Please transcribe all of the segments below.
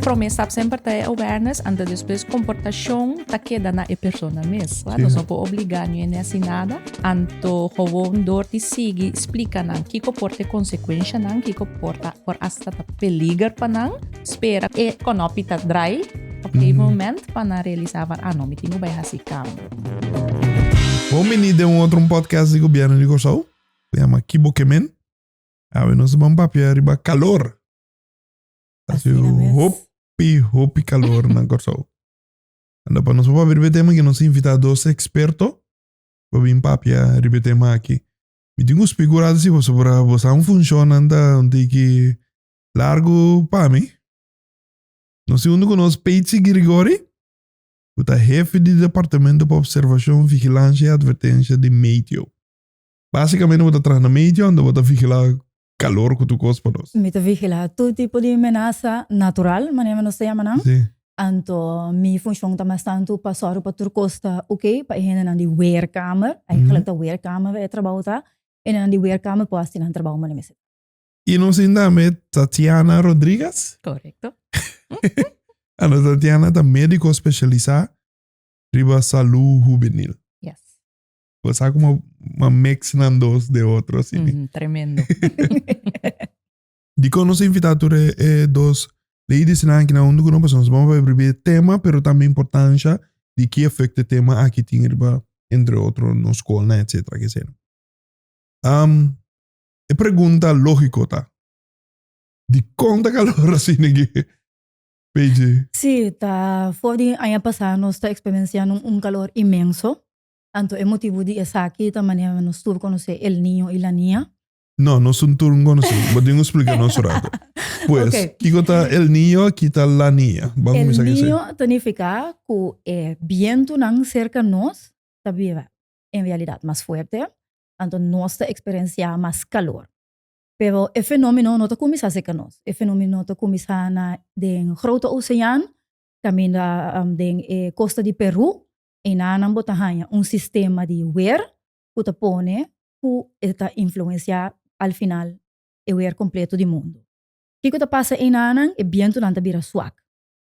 promé stap semper ta e awareness, anto despues komportashon ta keda na e persona mes. Wa? Nos no por obligá niun hende hasi nada. Anto gewoon dor di sigui splika nan kiko por ta e konsekuenshanan, kiko por ta por asta ta peliger pa nan, spera e kònòpi ta drai op gegeven moment pa nan realisá van, ah no, mi tin ku bai hasi kambio. Bon bini den un otro podcast di Gobierno di Kòrsou, ku yama Kibo Ke Men. Awe nos ban papia riba kalor. Hasi Asina mes. hopi, hopi kalor na Kòrsou. Ando pa nos por papia riba e tema aki nos a invitá dos eksperto pa bin papia riba e tema aki. Mi tin ku splika un rato si pasobra bo sa un funshonnan ta un tiki largu pa mi. Nos tin huntu ku nos Patsy Girigori, ku ta hefe di Departamento pa Observashon, Vigilansha i Atvertensha di Meteo. Básikamente bo ta traha na meteo anto bo ta vigilá kalor ku tur kos pa nos. Mi ta vigilá tur tipo di menasa natural, manera nos ta yama nan. Sí. Anto mi funshon ta mas tantu pa sòru pa tur kos ta oké pa e hendenan di weerkamer, eigenlijk ta weerkamer e trabou ta, e hendenan di weerkamer por hasi nan trabou manera mester. I nos tin tambe Tatiana Rodriguez. Korekto. Anto Tatiana ta médiko spesialisá riba salú hubenil. Yes. Bo sa como ma mix nan dos de otro así. Tremendo. Dikon nos a invita tur e, e dos ladies nan aki na huntu ku nos pasobra nos vamos a riba e tema pero tambe importancia di ki efecto e tema aki tin riba entre otro nos skolnan etcetera ke sena. Um, e pregunta lógico ta dikon ta calor asina aki? PG. Sí, ta for di aña pasá nos ta eksperensiando un kalor inmenso. Anto e motibu di esaki ta manera nos tur konosé El Niño i La Niña. No, nos un tur no konosé. Bo tin ku splika nos un rato. Pues, Ok. kiko ta El Niño, ki ta La Niña? Ban El kuminsá ku esei. Niño ta nifiká ku e bientunan serka nos ta bira en realidat mas fuerte, anto nos ta eksperensiá mas kalor. Pero e fenómeno no ta kuminsá serka nos. E fenómeno ta kuminsá na den Grote Oseaan, kaminda den e kosta di Perú. Einan nan bo ta haña un sistema di wer ku ta pone ku e ta influensiá al final e wer kompleto di mundu. Kiko ta pasa einanan? E bientunan ta bira suak.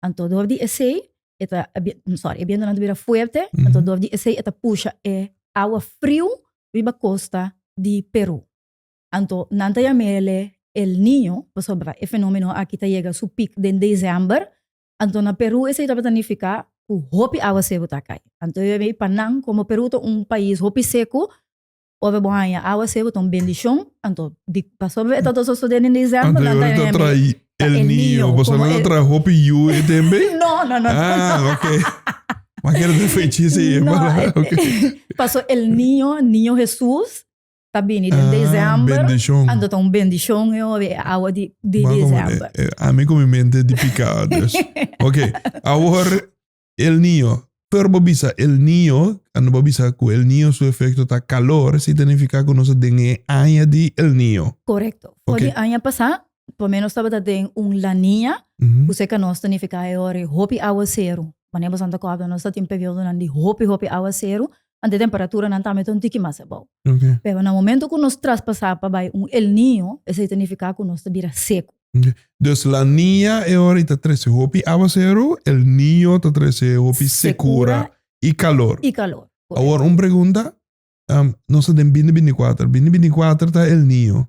Anto dor di esei e ta, sorry, e bientunan ta bira fuerte, anto dor di esei e ta pusha e awa friu riba kosta di Peru. Anto nan ta yam'ele El Niño pasobra e fenomeno aki ta yega su pik den desèmber. Anto na Peru esei tabata nifiká ku hopi awaseru ta kai. Anto e rei pa nan, komo Peru ta un pais hopi seku, ora bo haña awaseru ta un bendishon. Anto di pasobra e tabata sosodé den desèmber, Anto nan ta e ora ta yam'é trae ta El El Niño, Niño, pasobra komo nan ta el trae hopi yu e tembe? No, no, no, no. Ah, ok. Ma kere ta fechis ei, No, para, ok. paso El Niño, Niño Jesús, ta bini den Ah, december. bendishon. Anto ta un bendishon e ora e awa di, di Maar como, december. eh, eh, ami con mi mente di pica, dus. Ok, awor El Niño. Pero bo bisa El Niño, ando bo bisa cu El Niño su efecto ta calor, si significa cu nos ta den e aña di El Niño. Correcto. For Ok. di aña pasá, por menos tabata den un La Niña, ku seka nos ta nifiká e ora e hopi awaseru. Manera boso ta kòrda nos ta tin periodonan di hopi hopi awaseru, anto e temperaturanan tambe ta un tiki mas abou. Ok. Pero na momento ku nos traspasá pa bai un El Niño, esei ta nifiká ku nos ta bira seku. Ok. Dus La Niña e ora ei ta trese hopi awaseru, El Niño ta trese hopi sekura Sekura i kalor. i kalor. Awor un pregunta, nos ta den 2024, 2024 ta El Niño.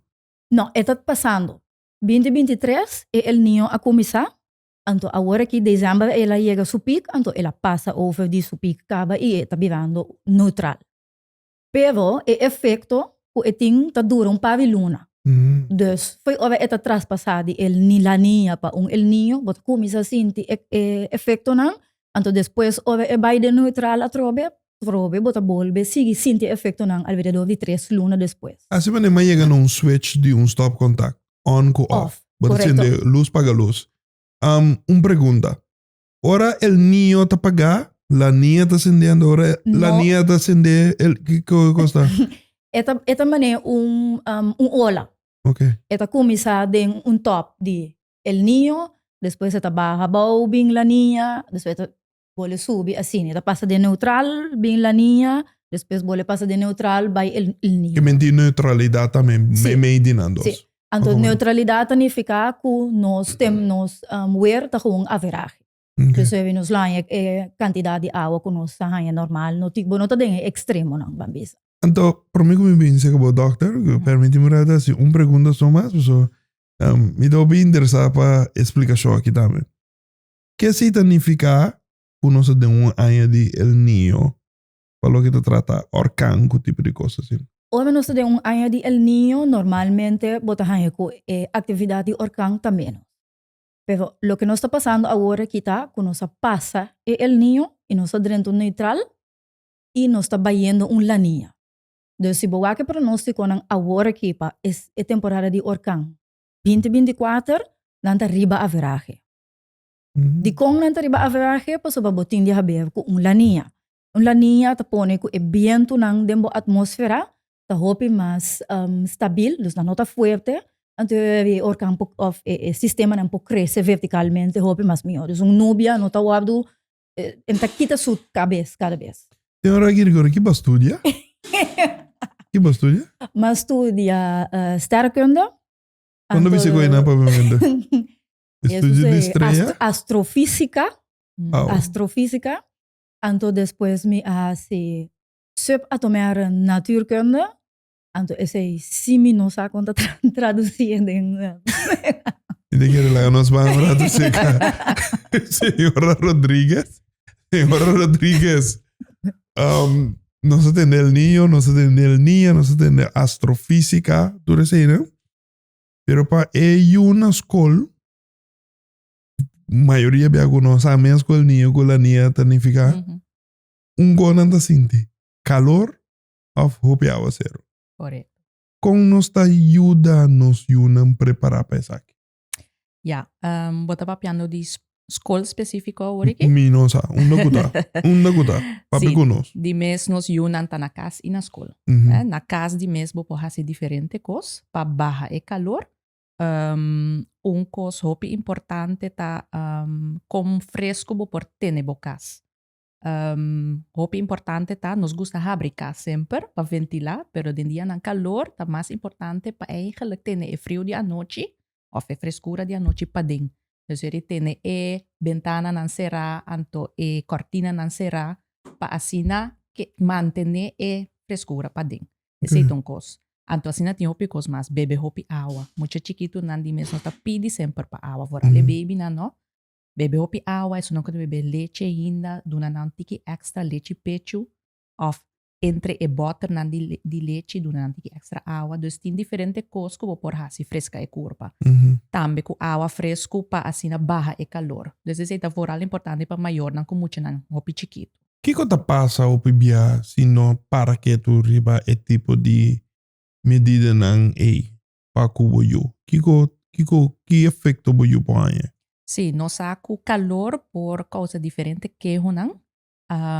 No, e ta pasando. 2023 e El Niño a kuminsá, anto awor aki desèmber el a yega su pik, anto el a pasa over di su pik kaba i e ta birando neutral. Pero e efekto ku e tin ta dura un par di luna. Dus fo'i ora e ta traspasá di el La Niña pa un El Niño, bo ta kuminsá sinti e e efektonan, anto despues ora e bai den neutral atrobe, atrobe bo ta bolbe sigui sinti e efektonan alrededor di tres luna despues. Asina manera mi a yega na un switch di un stopcontact. On ku off. Off, Bo ta korekto. sende lus paga lus. Un pregunta. Ora el niño ta pagá, la niña ta sende anto ora la No. niña ta sende el kiko kos ta? E ta e ta manera un un ola. Ok. E ta kuminsá den un top di el niño, despues e ta baha abou bin la niña, despues e ta Bole subi asina, e ta pasa den neutral bin La Niña, despues bole pasa den neutral bai El Niño. Ke men tin neutralidad tambe Sí. meimei di nan dos. Sí. Anto neutralidad ta nifica cu nos tem nos weer ta gewoon averahe. Dus e nos lo haña e cantidad di awa cu nos ta haña normal, no tin, bo no ta den e extremonan, ban bisa. Anto, prome cu mi binse cu bo dokter, permiti mi un rato haci un pregunta so mas, pasobra mi ta hopi interesa pa e splicacion aki tambe. Ke si ta nifica cu nos ta den un aña di El Niño pa loke ta trata orkan cu tipo di cos asina? Ora nos ta den un aña di El Niño, normalmente bo ta haña cu e actividad di orkan ta menos. Pero loke nos ta pasando awor aki ta cu nos a pasa e El Niño y nos ta drenta un neutral y nos ta bayendo un La Niña. Dus si bo wak e pronosticonan awor aki pa e temporada di orkan 2024, nan ta riba averahe. Dikon nan ta riba averahe? Pasobra bo tin di haber ku un La Niña. Un La Niña ta pone ku e bientunan den bo atmósfera ta hopi mas stabil, dus nan no ta fuerte, anto e orkan por òf e sistemanan por krese vertikalmente hopi mas mihó. Dus un nubia no ta wòrdu, e ta kita su kabes kada bes. Señora Girgori, ki bo a studia? Ki bo a studia? Mi a studia sterrenkunde. Cuando bisa cu einan papiamento? Estudio di estrella? Astrofísica. Oh. Astrofísica. Anto despues mi a hasi subatomaire natuurkunde. Anto esei sí mi no sa kon ta traducí den. Mi ta kere laga nos ban un rato cerca señora Rodriguez. Señora Rodriguez, um, nos a tende el niño, nos a tende el niña, nos a tende astrofísica, tur esei, no? Pero pa e yu na skol, mayoria bia ku no sa mes ku el niño ku la niña ta nifiká, un kon nan ta sinti kalor òf hopi awaseru. Korekto. Kon nos ta yuda nos yunan prepará pa esaki? Ya, bo ta papiando di skol spesífiko awor aki? Mi no sa, unda ku ta, unda ku ta, papia ku nos. Di mes nos yunan ta na kas i na skol. Na kas di mes bo por hasi diferente kos pa baha e kalor. Un kos hopi importante ta kon fresku bo por tene bo kas. Hopi importante ta nos gusta habri kas semper pa ventilá, pero den dianan kalor ta mas importante pa eigenlijk tene e friu di anochi òf e freskura di anochi paden. Dus eri tene e bentananan será anto e kòrtinanan será pa asina ke mantené e freskura paden. Esei ta un kos. Anto asina tin hopi kos mas, bebe hopi awa. Mucha chikitunan di mes nos ta pidi semper pa awa, vooral e babynan no. Bebe hopi awa, esun nan ku ta bebe lechi ainda, duna nan tiki extra lechi pechu of entre e bòternan di di lechi duna nan tiki extra awa. Dus tin diferente kos ku bo por hasi freska e kurpa. Tambe ku awa fresku pa asina baha e kalor. Dus esei ta vooral importante pa mayornan ku muchanan hopi chikitu. Kiko ta pasa hopi bia si no para ketu riba e tipo di medidanan ei pa ku bo yu? Kiko kiko ki efekto bo yu por haña? Sí, nos sa ku kalor por kousa diferente kehonan,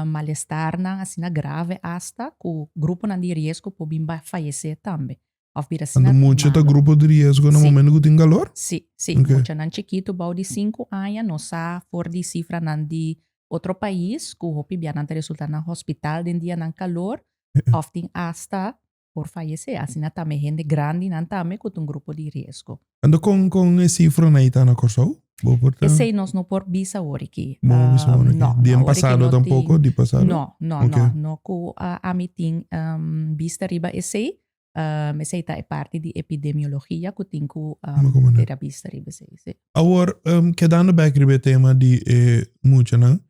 malestarnan asina grave asta ku gruponan di riesgo por bin bai fayesé tambe òf bira asina Anto mucha ta malo. grupo di riesgo na Sí. momento ku tin kalor? Sí, sí, Ok. muchanan chikitu bou di sinku aña nos sa for di sifranan di otro pais ku hopi bia nan ta resultá na hospital den dianan kalor òf tin asta por fayesé. Asina tambe hende grandinan tambe ku ta un grupo di riesgo. Anto kon kon e sifranan ei ta na Kòrsou? Bo por ta. Esei nos no por bisa awor aki. Bo no bisa awor aki. No, Di en awor aki pasado no tin. tampoko? Di pasado? No, no, Ok. no. No ku ami tin bista riba esei. Esei ta e parti di epidemiologia ku tin ku Bo komo tera bista riba esei, si. Awor, kedando bek riba e tema di e muchanan,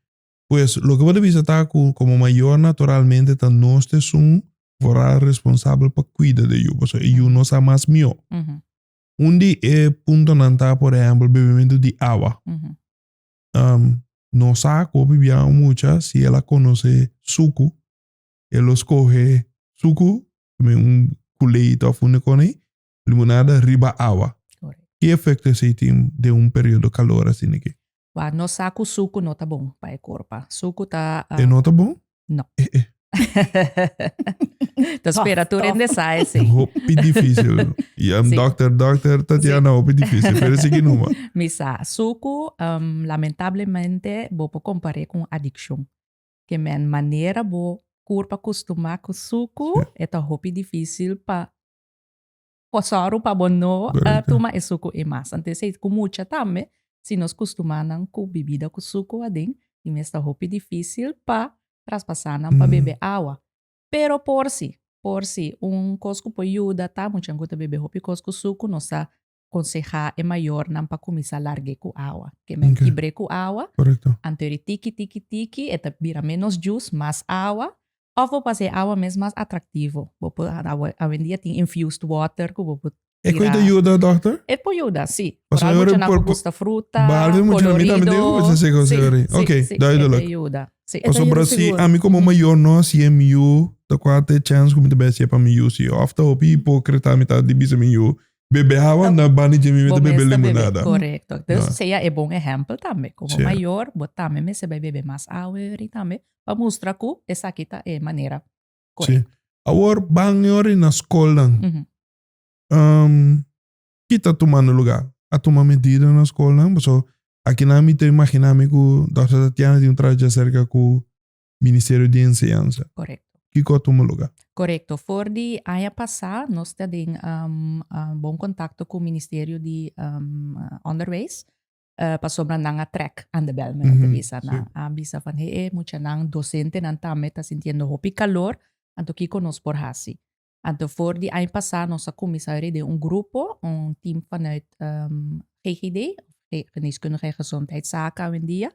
Pues loke bo ta bisa ta ku komo mayor naturalmente ta nos ta esun vooral responsabel pa kuida de yu, pasobra e yu no sa mas mihó. Un di e puntonan ta por ehèmpel bebementu di awa. No sa ku hopi bia un mucha si el a konosé suku, e lo skohe suku, un kuleit òf un kos ei, limonada riba awa. Ki efekto esei tin den un periodo kalor asina aki? Wak, nos sa ku suku no ta bon pa e kurpa. Suku ta. E no ta bon? No. Eh, eh. Ta spera tur hende sa esei. Hopi difícil. I am Sí. doctor, doctor Tatiana, hopi difícil. Pero sigui numa. Mi sa. Suku, lamentablemente, bo por kompar'é ku un adikshon. Ke men manera bo kurpa kustumá ku suku, e ta hopi difícil pa. sòru pa bo no tuma e suku ei mas. Anto esei ku mucha tambe, si nos kustumá nan ku bibida ku suku aden, di mes ta hopi difísil pa traspasá nan pa bebe awa. Pero por si, por si, un kos ku por yuda ta muchanan ku ta bebe hopi kos ku suku, nos ta konsehá e mayornan pa kuminsá larg'é ku awa. Ke men kibr'é ku awa, anto e tiki tiki tiki e ta bira ménos djus, mas awa, òf bo por hasi e awa mes mas atraktivo. Bo por, awendia tin infused water ku bo por E tira. ku ta yuda, dòkter? E por yuda, si. Pasobra Por ora muchanan por ku gusta fruta, Behalve muchanan, mi tambe tin ku kolorido. pensa así ku Sí, señora. sí, Ok, sí, e ta duidelijk. yuda. Sí. E ta Pasobra yuda si sigur. ami komo mayor no hasié mi yu, ta kua ta e chèns ku mi ta bai hasié pa mi yu si òf ta hopi hipókrita mi ta di bisa mi yu, bebe awa na banda dje mi mi Bo ta bebe mes ta bebe, limonada. korekto. Dus Ja. sea e bon ehèmpel tambe. Komo Sí. mayor, bo tambe mester bai bebe mas awa eri tambe pa mustra ku esaki ta e manera Sí. korekto. Awor ban e ora na skolnan. Ki ta tumando lugar? A tuma medida na skolnan? Paso akinan mi ta imagina mi ku Dòkter Tatiana tin un traha djaserka ku Ministerio di Enseñansa. Korekto. Kiko a tuma lugar? Korekto. For di aña pasá nos ta den bon kontakto ku Ministerio di Onderwijs pasobra nan a trèk aan de bèl, men ta bisa. Nan a bisa van he e muchanan, dosentenan tambe ta sintiendo hopi kalor, anto kiko nos por hasi? Anto for di aña pasá nos a kuminsá ori den un grupo, un team vanuit GGD, Geneeskundige en Gezondheidszaken awendia,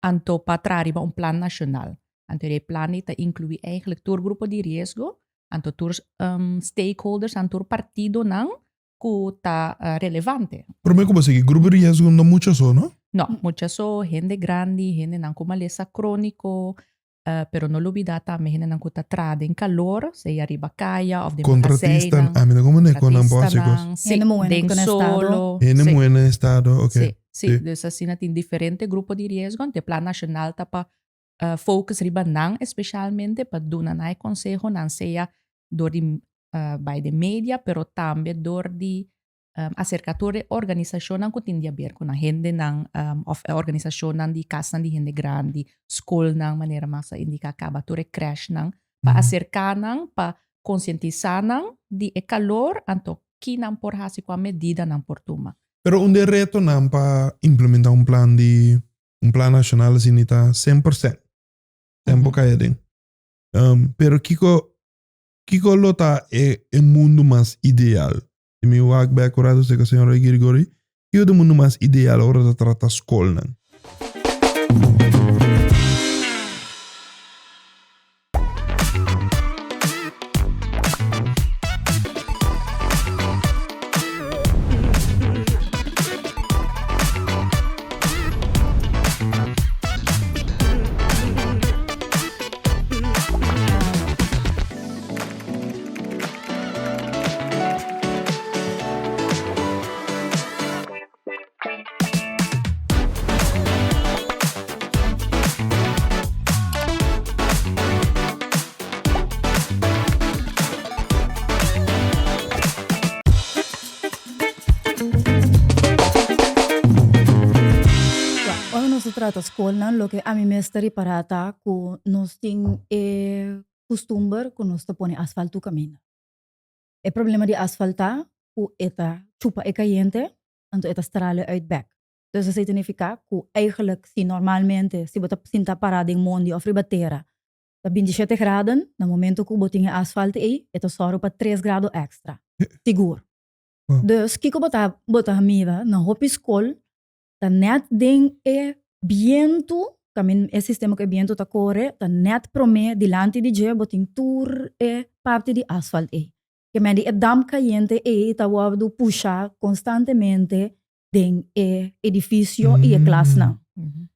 anto pa traha riba un plan nashonal. Anto e plan ei ta inkluí eigenlijk tur grupo di riesgo, anto tur stakeholders, anto tur partidonan ku ta relevante. Promé ku bo sigui, grupo di riesgo no ta mucha so, no? No, mucha so, hende grandi, hendenan ku malesa króniko, pero no lubidá tambe hendenan ku ta traha den kalor, sea riba kaya òf den Kontratista, magazijnnan. ami no komo neko nan por hasi kos. Kontratistanan, sí, Hende muhé den ku ta na estado. solo. Hende Sí. muhé na estado, ok. Sí, sí. Sí. Dus asina tin diferente grupo di riesgo, anto e plan nashonal ta pa focus riba nan especialmente pa duna nan e consehonan sea door di bai den media pero tambe door di acerca tur e organisacionnan cu tin di haber cu nan hendenan of e organisacionnan di casnan di hende grandi, scolnan manera mas a indica caba tur e crèshnan pa acerca nan pa concientisa nan di e calor anto ki nan por haci cua medida nan por tuma. Pero un di e retonan pa implementa un plan di un plan nacional asina ta 100%. Tempo cay aden. Pero kico kico lo ta e e mundo mas ideal? Si mi wak bek un rato cerca señora Girgori, kico ta e mundo mas ideal ora ta trata scolnan? Ora nos ta trata skolnan loke ami mes ta ripará ta ku nos tin e kustumber ku nos ta pone asfalt tur kaminda. E problema di asfalt ta ku e ta chupa e kayente anto e ta strale uit bek. Dus esei ta nifiká ku eigenlijk si normalmente si bo ta sinta pará den mondi òf riba tera ta bintishete graden, na momento ku bo tin e asfalt ei e ta sòru pa tres grado èkstra, sigur. Dus kiko bo ta bo ta mira na hopi skol ta nèt den e bientu, kamin e sistema ku e bientu ta kore ta nèt promé dilanti di dje bo tin tur e parti di asfalt ei. Ke mende e damp kayente ei ta wòrdu pusha konstantemente den e edifisio i e klasnan.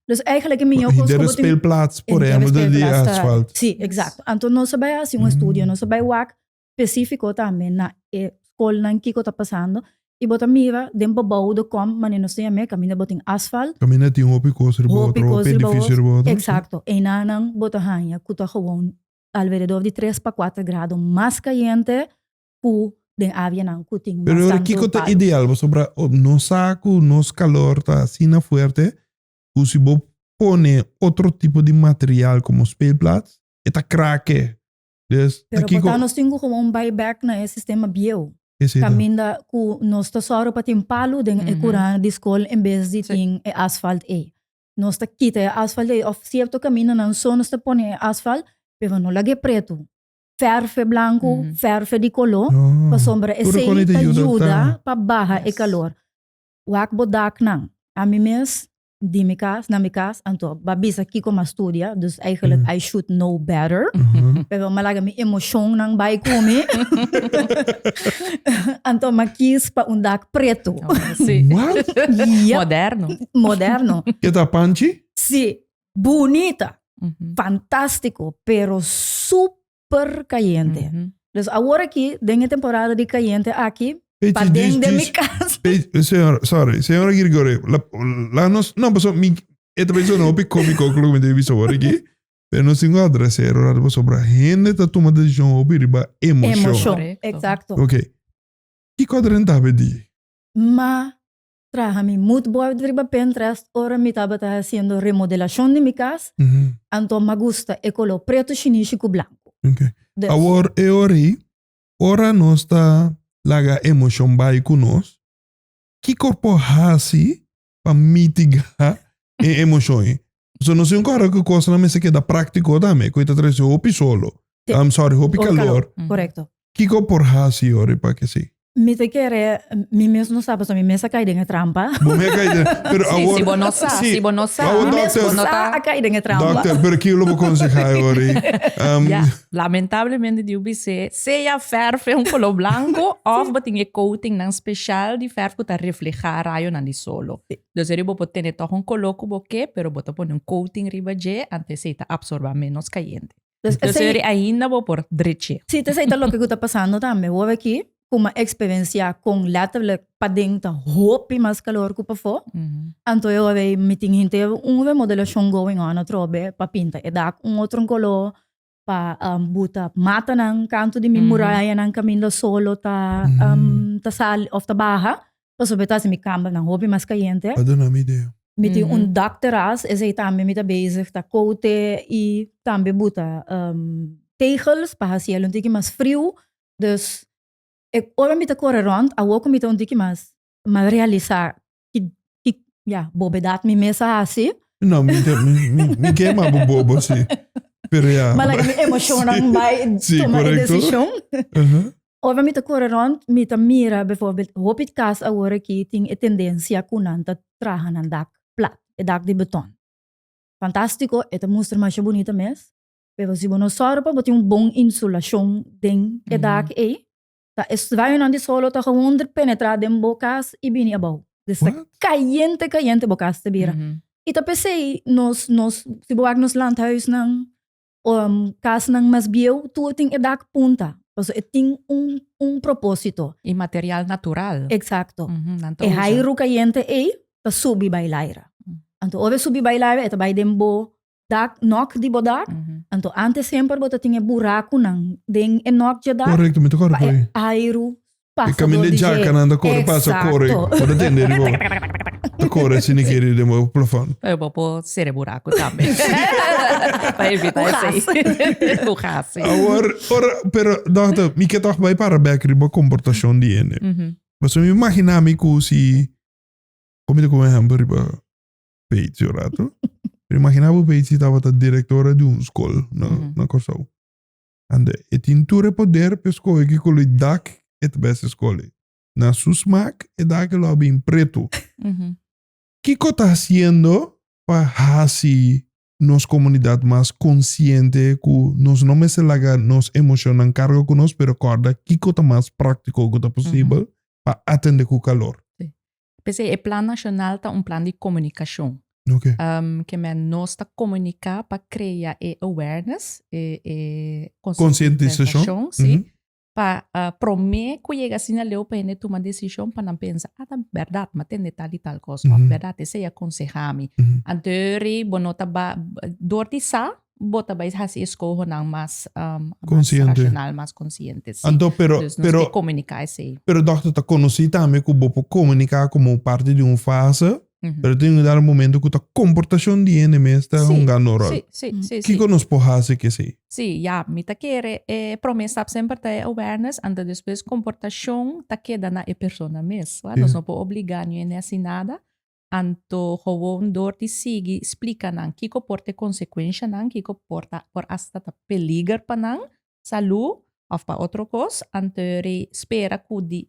Dus eigenlijk e mihó kos ku Henter bo tin. speelplaats, por Henter ehempel, di speelplaats ta- asfalt. Sí, exacto. Anto nos a bai hasi un estudio, nos a bai wak spesífiko tambe na e skolnan kiko ta pasando i bo ta mira den bebouwde kom, manera nos ta yam'é, kaminda bo tin asfalt. Kaminda tin hopi kos riba Hopi otro, kos hopi riba edifisio otro. riba otro. Exacto. Einanan bo ta haña ku ta gewoon alrededor di tres pa kuater grado mas kayente ku den áreanan ku tin mas Pero tantu kiko ta palu. ideal? Pasobra nos sa ku nos kalor ta asina fuerte ku si bo pone otro tipo di material komo speelplaats e ta krake. Dus ta Pero kiko por ta nos tin ku gewoon bai bek na e sistema bieu. Esei ta. Kaminda ku nos ta sòru pa tin palu den e kura di skol en bes di tin e asfalt ei. Nos ta kita e asfalt ei òf sierto kamindanan so nos ta pone e asfalt, pero no lag'é pretu. Fèrfe blanku, fèrfe di koló, pasobra esei ta yuda pa baha e kalor. Wak bo daknan. Ami mes di mi kas, na mi kas, anto ba bisa kiko m'a studia, dus eigenlijk I should know better. Pero m'a laga mi emoshonnan bai ku mi. Anto m'a kis pa un dak pretu. Sí. What? Yep. Moderno. Moderno. Ke ta panchi? Sí. Bunita. Fantástiko, pero super kayente. Dus awor aki, den e temporada di kayente aki, Pechi, paden dis, den mi dis, kas. pe, señora, sorry, señora Gregorio, la, la nos, no, paso, mi, e ta pensando hopi cómico cu loke mi ta bisa awor aki, pero nos tin cu adresero rato pasobra hende ta tuma decision hopi riba emocion. Emocion, Correcto. exacto. Ok, kico a drenta be di? Ma traha mi moodboard riba Pinterest ora mi tabata haciendo remodelacion di mi cas, anto m'a gusta e color preto shinishi cu blanco. Ok. Dus, Awor e ora ei, ora nos ta laga emocion bai cu nos, kico por haci pa mitiga e emocion ei? So nos tin un kòrda ku kosnan mester keda práktiko tambe, ku e ta trese hopi solo. Sí. I'm sorry, hopi Hopi kalor. Korekto. Kiko por hasi ora pa ke si? Mi ta kere, mi mes no sa, pasobra mi mes a kai den e trampa. Bo mes a kai den, pero Sí, awor si bo no sa, sí, si bo no sa, awor Mi mes dokter, bo no sa ta- a kai den e trampa. dokter, pero kiko lo bo konsehá ora ei? Um, Ja, lamentablemente di UBC, sea verf un color blanco of bo tin e coatingnan special di verf cu ta refleha rayonan di solo. Dus eri bo por tene toch un color cu bo ke, pero bo ta pone un coating riba dje, anto esey ta absorba menos cayente. Dus Dus esey, eri ainda bo por dreche. sí, esey ta loke cu ta pasando tambe. Hoor aki, cu m'a experiencia con letterlijk paden ta hopi mas calor cu pafó. Anto e ora ey mi tin henter un remodelacion going on atrobe pa pinta e dak un otro color, pa buta matanan kantu di mi murayanan kaminda solo ta ta sali of ta baha pasobra ta hasi mi kambernan hopi mas kayente. A duna mi idea. Mi tin un dakterras, esei tambe mi ta bezig ta kote i tambe buta tegels pa hasi el un tiki mas friu. Dus e ora mi ta kore rònt awor ku mi ta un tiki mas mas realisá ki ki ya bobedat mi mes a hasi. No, mi ta mi mi mi ke ma bo bobo si. Pero ya. Ma laga mi emoshonnan bai Sí, tuma e korekto. desishon. Aha. Ora mi ta kore rònt mi ta mira bijvoorbeeld hopi kas awor aki tin e tendensia ku nan ta traha nan dak plat, e dak di beton. Fantástiko, e ta mustra masha bunita mes, pero si bo no sòru pa bo tin un bon insulashon den e dak ei, Ta e rayonan di solo ta gewoon penetra den bo kas i bini abou. Dus ta What? kayente kayente bo kas ta bira. I ta p'esei nos nos si bo wak nos landhuisnan um kasnan mas bieu tur tin e dak punta. Pasobra e tin un un proposito. I material natural. Eksakto. Nan ta E usa. hairu kayente ei ta subi bai laira. Anto ora e subi bai laira e ta bai den bo dak, nok di bo dak. Anto antes semper bo ta tin e burakunan den e nok dje dak. Correcto, mi ta corre Pa e por ahí. airu E pasa caminda door di dje. djakanan ta corre pasa corre. Exacto. Bo ta tende riba. Ta corre si ni kere den bo plafond. Pero bo por sere buraku tambe. Pa evita Ku esei. gas. Ku gas, sí. Awor, ora, pero dokter, mi ke toch bai para bek riba comportacion di hende. Pasobra mi imagina mi ku si, como mi ta come ehempel riba Peitzi un rato. Pero imagina bo Peitzi tabata directora di un school na, mm -hmm. na Kòrsou. Ande, e tin tur e poder pa escoge ki color dak e ta best escoge. Na su smaak e dak lo a bin preto. Mm -hmm. Kiko ta haciendo pa hasi nos comunidad mas consciente ku nos no mester laga nos emocionnan carga ku nos, pero corda kiko ta mas práctico ku ta posibel mm -hmm. pa atende ku calor. Sí. P'esei e plan nashonal ta un plan di komunikashon. Ok. Ke men nos ta komuniká pa krea e awareness, e e Konsientisashon. konsientisashon, sí, pa promé ku yega asina leu pa hende tuma desishon pa nan pensa, ah ta bèrdat, mi a tende tal i tal kos, òf bèrdat esei a konsehá mi. Anto eri bo no ta ba, dor di sa bo ta bai hasi eskohonan mas mas racional, mas consciente. Sí. Anto, pero, Dus nos pero, ke comunica esei. pero dokter ta conoci tambe cu bo por comunica como parti di un fase. Pero tin un dado momento ku ta komportashon di hende mes ta hungando un ròl. Sí, sí, sí, sí. Kiko nos por hasi ku esei? Sí, ya, mi ta kere e promé stap semper ta e awareness, anto despues komportashon ta keda na e persona mes. Wa? Nos no por obligá niun hende hasi nada. Anto gewoon dor di sigui splika nan kiko por ta e konsekuenshanan, kiko por ta por asta ta peliger pa nan salú òf pa otro kos, anto rei spera ku di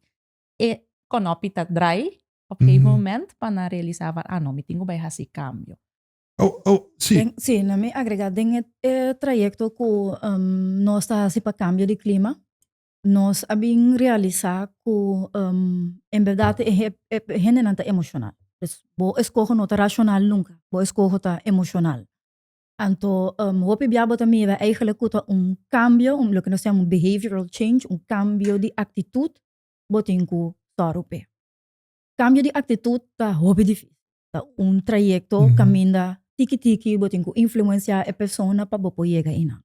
e konopi ta drai op gegeven moment pa nan realisa van ah no mi tin ku bai hasi kambio. Oh, oh, sí. Den, sí, na mi agrega den e, e trayecto ku um, nos ta hasi pa kambio di klima, nos a bin realisa ku um, en berdad e, he- e, e hendenan ta emoshonal. Dus bo eskoho no ta rashonal nunka, bo eskoho ta emoshonal. Anto um, hopi bia bo ta mira eigenlijk ku ta un kambio, un, loke nos yama un behavioral change, un kambio di aktitut bo tin ku sòru p'e. Kambio di aktitut ta hopi difísil. Ta un trayekto kaminda tiki tiki bo tin ku influensiá e persona pa bo por yega einan.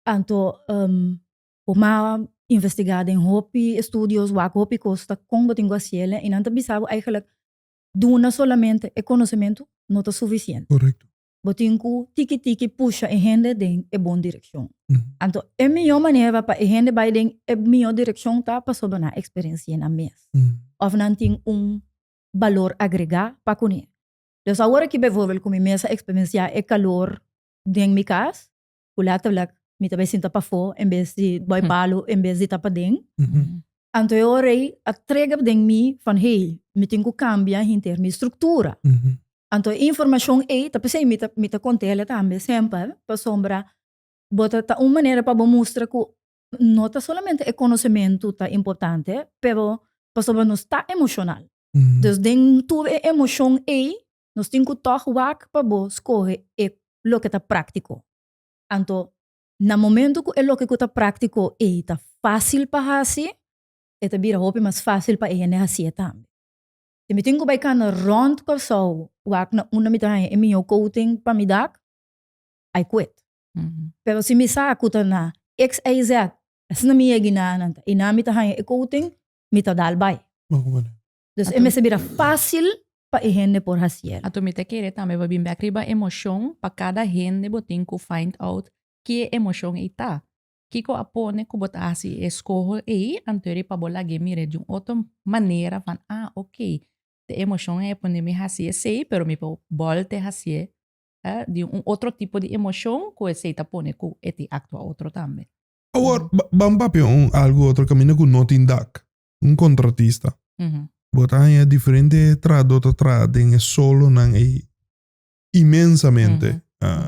Anto um, bo ma investigá den hopi estudios, wak hopi kos ta kon bo tin ku hasiel i nan ta bisa bo eigenlijk duna solamente e konosementu no ta sufisiente. Korekto. Bo tin ku tiki tiki pusha e hende den e bon direkshon. Anto e mihó manera pa e hende bai den e mihó direkshon ta pasobra nan eksperensi'é nan mes. Òf nan tin un balor agregá pa kuné. Dus awor aki bijvoorbeeld ku mi mes a eksperensiá e kalor den mi kas, ku letterlijk mi ta bai sinta pafó en bes di bai palu en bes di ta paden. Anto e ora ei a trigger den mi van hey, mi tin ku kambia hinter mi struktura. Anto e informashon ei ta p'esei mi ta mi ta kont'el tambe semper pasobra bo ta ta un manera pa bo mustra ku no ta solamente e konosementu ta importante pero pasobra nos ta emoshonal. Dus den tur e emoshon ei nos tin ku tòg wak pa bo skohe e loke ta práktiko. Anto na momento ku e loke ku ta práktiko ei ta fásil pa hasi, e ta bira hopi mas fásil pa e hende hasié tambe. Si mi tin ku bai kana rònt Kòrsou wak na unda mi ta haña e mihó coating pa mi dak, I quit. Pero si mi sa ku ta na XYZ, asina mi yega einan ta, einan mi ta haña e coating, mi ta dal bai. Dus e mester bira fásil pa e hende por hasiel. Anto mi ta kere tambe pa bin bek riba emoshon, pa kada hende bo tin ku find out ke emoshon ei ta. Kiko a pone ku bo ta hasi e eskoho ei, anto eri pa bo lag'é mir'é di un otro manera van ah ok, te emoshon ei a pone mi hasi esei, pero mi por bòlte hasié di un otro tipo di emoshon ku esei ta pone ku e tin aktua otro tambe. Awor, ban papia un algu otro kaminda ku no tin dak. Un kontratista. Bo ta haña diferente trahadó ta traha den e solonan ei inmensamente.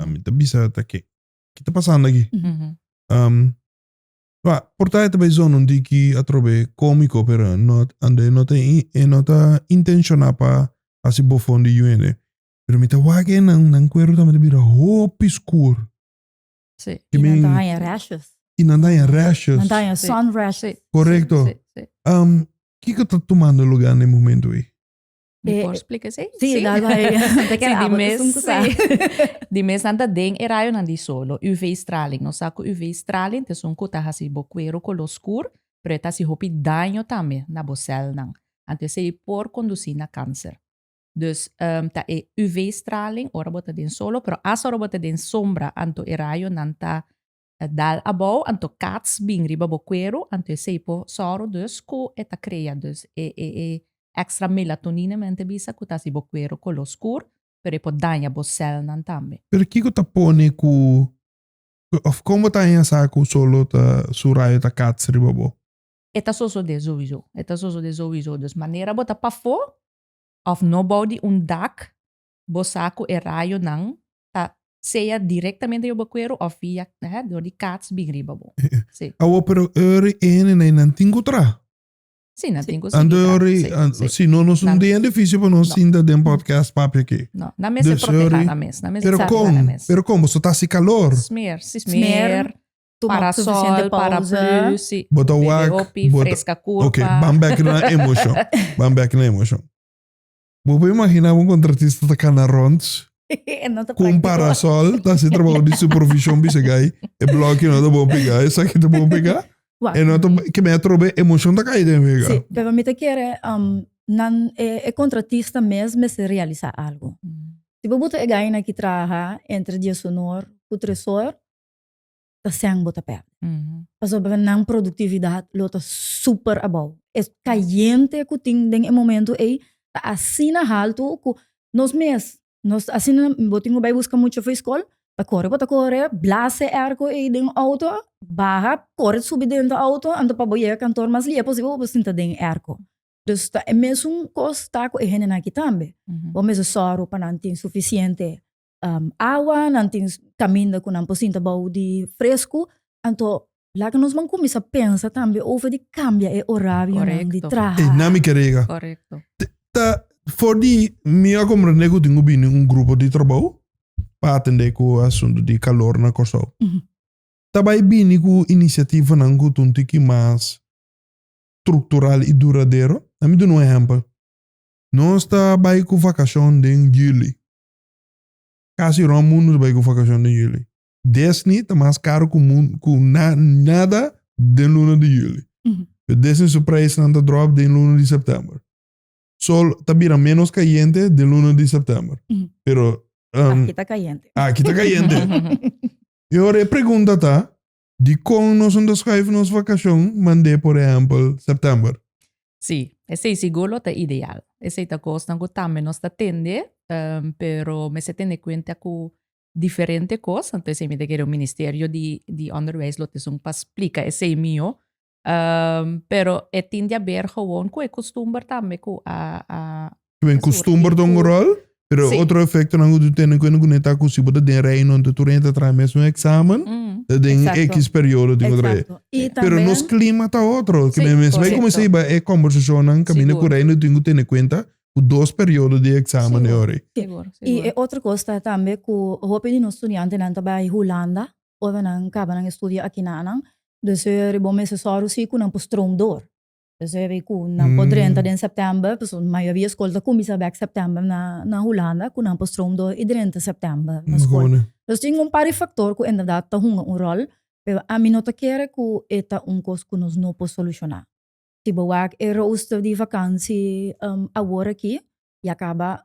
Mi ta bisa ta ke ki ta pasando aki? Ba, por ta e ta bai zona un tiki atrobe kómiko, pero no, ande no ta, e no ta intenshoná pa hasi bofon di yu hende. Pero mi ta wak e nan, nan kueru tambe ta bira hopi skur. Sí. I nan ta haña rashes. I nan ta haña rashes. Nan ta haña sun rashes. Sí. Korekto. Sí, sí. Um, kiko ta tumando lugá na e momento ei? Mi por splika esei? Sí, dal bai. Te Sí, keda di abo mes, esun ku sa. sí. Di mes nan ta den e rayonan di solo, UV-straling. Nos sa ku UV-straling ta esun ku ta hasi bo kuero koló skur, pero e ta hasi hopi daño tambe na bo sèlnan. Anto esei por kondusí na kanser. Dus ta e UV-straling ora bo ta den solo, pero asta ora bo ta den sombra, anto e rayonan ta dal abou, anto kats bin riba bo kueru, anto esei por sòru dus ku e ta krea dus e e e extra melatonine men ta bisa ku ta hasi bo kueru koló skur, pero e por daña bo sèlnan tambe. Pero kiko ta pone ku òf kon bo ta haña sa ku solo ta su rayo ta kats riba bo? E ta sosodé souiso, e ta sosodé souiso. Dus manera bo ta pafó òf no bou di un dak, bo sa ku e rayonan ta sea direktamente riba bo kueru òf via hè dor di kats bin riba bo. Sí. Awor pero ora e hendenan nan tin ku traha. Sí, nan tin ku sigui Anto traha. ora Sí, sí. si no nos un Nan- dia difícil pa nos No. sinta den podcast papia aki. No, nan mester Dus protehá ora nan mes. Nan mester Pero protehá nan kon, mes. pero kon boso ta hasi kalor. Smeer, sí, Smeer, smeer, Tuma suficiente parasol, pausa. paraplu, sí. Bo ta Bebe wak, hopi, bo ta freska Ok, kurpa. ban bek na emoshon. Ban bek na emoshon. Bo por imaginá un kontratista ta kana rònt No ta ku un práktiko. parasòl, ta hasi trabou di supervishon bisa gai, e blòki no ta bon pegá, esaki ta bon pegá. Wak. E no ta, ke me atrobe emoshon ta kai den wega. Sí, pero mi ta kere um, Nan e kontratista mes mester realisá algu. Si bo buta e gaina ki traha entre diesunor ku tresor, ta sèn bo ta pèrdè. Pasobra nan produktividat lo ta super abou. E kayente ku tin den e momentu ei ta asina haltu ku nos mes, nos asina bo tin ku bai buska mucha for skol, ta kore bo ta kore, blase airco ei den outo, baha kore subi den outo, anto pa bo yega kantor mas lia posibel bo por sinta den airco. Dus ta e mesun kos ta ku e hendenan aki tambe. Bo mester sòru pa nan tin sufisiente awa, nan tin kaminda ku nan por sinta bou di fresku. Anto laga nos ban kuminsá pensa tambe over di kambia e orarionan di traha. E nan mi ke rega. Ta for di mi a komprendé ku tin ku bini un grupo di trabou pa atendé ku asuntu di kalor na Kòrsou. Ta bai bini ku inisiativanan ku ta un tiki mas struktural i duradero. Na mi duna un ehèmpel. Nos ta bai ku vakashon den yüli. Kasi rònt mundu ta bai ku vakashon den yüli. Disney ta mas karu ku mun ku na nada den luna di yüli. Pero Disney su preisnan ta dròp den luna di sèptèmber. Sol ta bira ménos kayente den luna di sèptèmber. Pero Aki ta kayente. Aki ta kayente. E ora e pregunta ta, Dikon nos no ta schuif nos vakashon mand'é por ehèmpel sèptèmber? Sí, esei sigur lo ta ideal. Esei ta kosnan ku tambe nos ta tende, pero mester tene kuenta ku diferente kos. Anto esei mi ta kere un ministerio di di onderwijs lo ta esun pa splika esei mihó. Pero e tin di haber gewoon ku e kustumber tambe ku a a Ku kustumber ta un ròl, pero Sí. otro efektonan ku tu tene kuenta kuné ta ku si bo ta den reino anto tur hende ta traha mesun eksamen, ta den Exacto. X periodo tin ku traha. Exacto. I Pero tambe nos klima ta otro. Sí, Ke men mes bai korekto. kuminsá hiba e kombersashonnan kaminda ku Sigur. reino tin ku tene kuenta ku dos periodo di eksamen e Sigur. ora ei. Sigur, I sigur. e otro kos ta tambe ku hopi di nos studiantenan ta bai Hulanda ora nan kaba nan estudio aki nanan. Dus bo mester sòru si ku nan por stroom door. Dus e ku nan por drenta den sèptèmber, pasobra mayoria skol ta kuminsá bèk sèptèmber na na Hulanda, ku nan por stroom door i drenta sèptèmber na skol. Dus tin un par di faktor ku inderdat ta hunga un ròl, pero ami no ta kere ku e ta un kos ku nos no por solushoná. Si bo wak e rooster di vakansi awor aki, ya kaba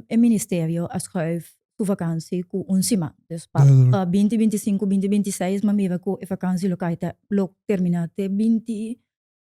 e ministerio a schuif su vakansi ku un siman. Dus pa binti 25, binti 26 mi a mira ku e vakansi lo kai te lo terminá te 20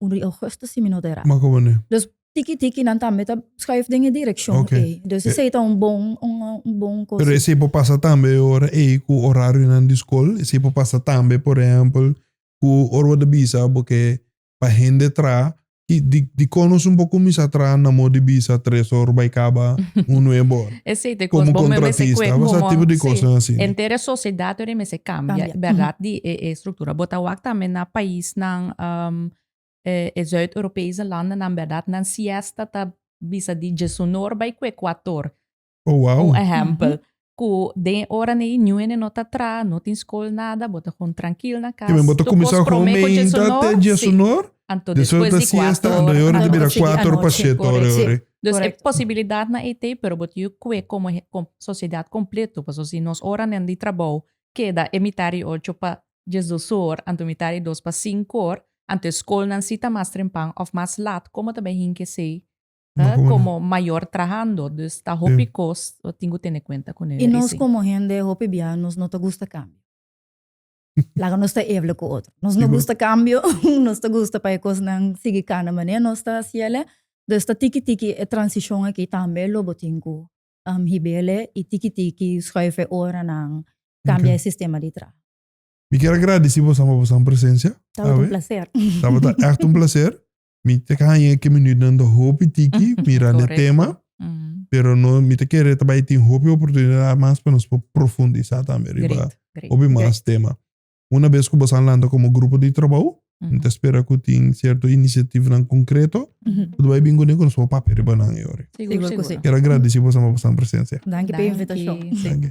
uno di augustus si mi no ta erá. Maar como ne? Dus tiki tiki nan tambe ta schuif den e direccion Oké. ei. Dus esei ta un bon un un bon kos. Pero esei por pasa tambe ora ei ku orarionan di skol, esei por pasa tambe por ehempel ku ora bo ta bisa bo ke pa hende traha i di dikon nos un por kuminsá traha na modo di bisa tres or bai kaba un nuebe or Esei ta e kos komo bo mester kontratista, kue bo sa komo tipo di si kosnan asina. Henter e sosiedat ora mester kambia Kambia. bèrdat di e e struktura. Bo ta wak tambe na paisnan e e Zuid-Europese landennan bèrdat nan siesta ta bisa di djesunor bai ku ekuator. Oh wow. Un ehèmpel ku den e ora nei niun hende no ta traha, no tin skol nada, bo ta gewoon trankil na kas. Kimen bo ta Tur kos kuminsá gewoon promé ku meinta djesunor, te si. djesunor, Anto despues despues ta di siesta, kuater anto e ora ta anto bira sigui kuater pa anochi. shete ora Korekto. ora. Dus e Korekto. posibilidatnan ei t'ei, pero bo tin yu kue komo sosiedat kompleto, pasobra si nos oranan di trabou keda e mitar di ocho pa diesdos or, anto mitar di dos pa sinku or, anto e skolnan si ta mas trempan òf mas lat, komo ta bai hinka esei komo mayor trahando? Dus ta hopi kos bo tin ku tene kuenta kuné. I nos komo hende hopi bia nos no ta gusta kambio. Laga nos ta eerlijk ku otro. Nos no gusta kambio, nos ta gusta pa e kosnan sigui kana manera nos ta hasiel. Dus ta tiki tiki e transishon aki tambe lo bo tin ku hib'el i tiki tiki schuif e oranan, kambia e sistema di traha. Mi kier a gradisi boso pa boso presencia. Tabata un placer. Tabata echt un placer. Mi ta haña ke minuutnan ta hopi tiki mirando e tema. Pero no, mi ta kere ta bai tin hopi oportunidad mas pa nos por profundisa tambe riba hopi mas tema. Una bes ku boso a lanta komo grupo di trabou, mi ta spera ku tin sierto inisiativanan konkreto ku ta bai bin kuné ku nos por papia riba nan e ora. Sigur ku si. Kier a gradisi boso pa boso presensia. Danki pa e invitashon. Danki.